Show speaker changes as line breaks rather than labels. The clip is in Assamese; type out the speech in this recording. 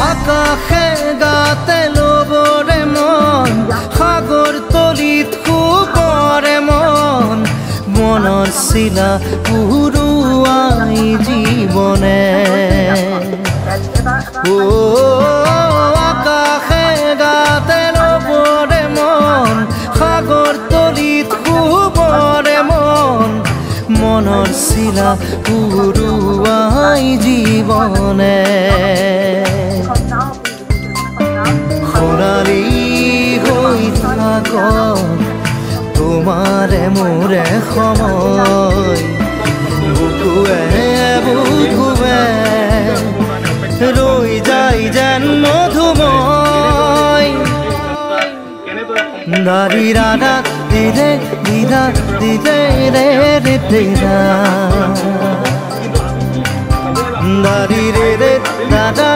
আকাশে গাতে ল'বৰে মন, সাগৰ তলিত শুবৰে মন, মনৰ চিলা পুৰুৱাই জীৱনে। ও আকাশে গাতে ল'বৰে মন, সাগৰ তলিত শুবৰে মন, মনৰ চিলা পুৰুৱাই জীৱনে। সোণালী হৈ থাকক তোমাৰে মোৰে সময়, বুকুৱে বুকুৱে ৰৈ যায় যেন মধুময়। দাৰি ৰাধা দিৰে দিৰা দিৰে ৰে ৰে দিৰা দাৰি ৰে ৰে দাদা।